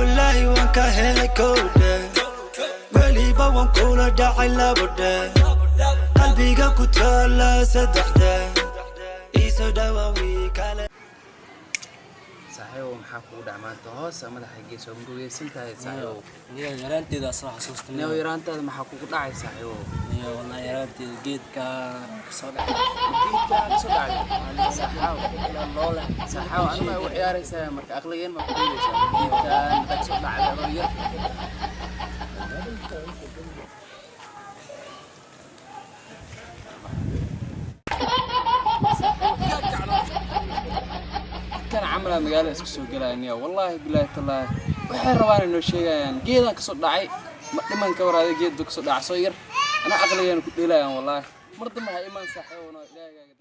Walaahi waan ka helay kowdhe, weliba waan kula dhacay labodhe, qalbiga ku taala saddexde, iisoo dhawaawi kale. Saaxiibow, maxaa kugu dhac maanta? Hoosa madaxa gees oo murugaysan tahay, saaxiibow. Niyo, yaraanteeda soo xasuusta. Niyow, yaraantaada maxaa kugu dhacay, saaxiibow? Niyo, wallahi yaraanteeda geedkaan kasoo dhacay. Geedkaan kasoo dhacay, saaxiibow? Ilaa noole. Saaxiibow, anima igu ciyaaraysaa marka? Aqligeen ma ku dhiibaysaa? Geedkaan intaa kasoo dhacday adoo yar? Kan camalaa magaalada isku soo gelaya niyo, wallaahi bilaahi tallaahi, waxay rabaan inoo sheegayaan geedaan kasoo dhacay. Ma dhiman ka waraada geedba kasoo dhacay soo yar? Anaa aqligeena ku dheelayaan wallaahi. Mar dambe ha imaan, saaxiibowna ilaahigaaga.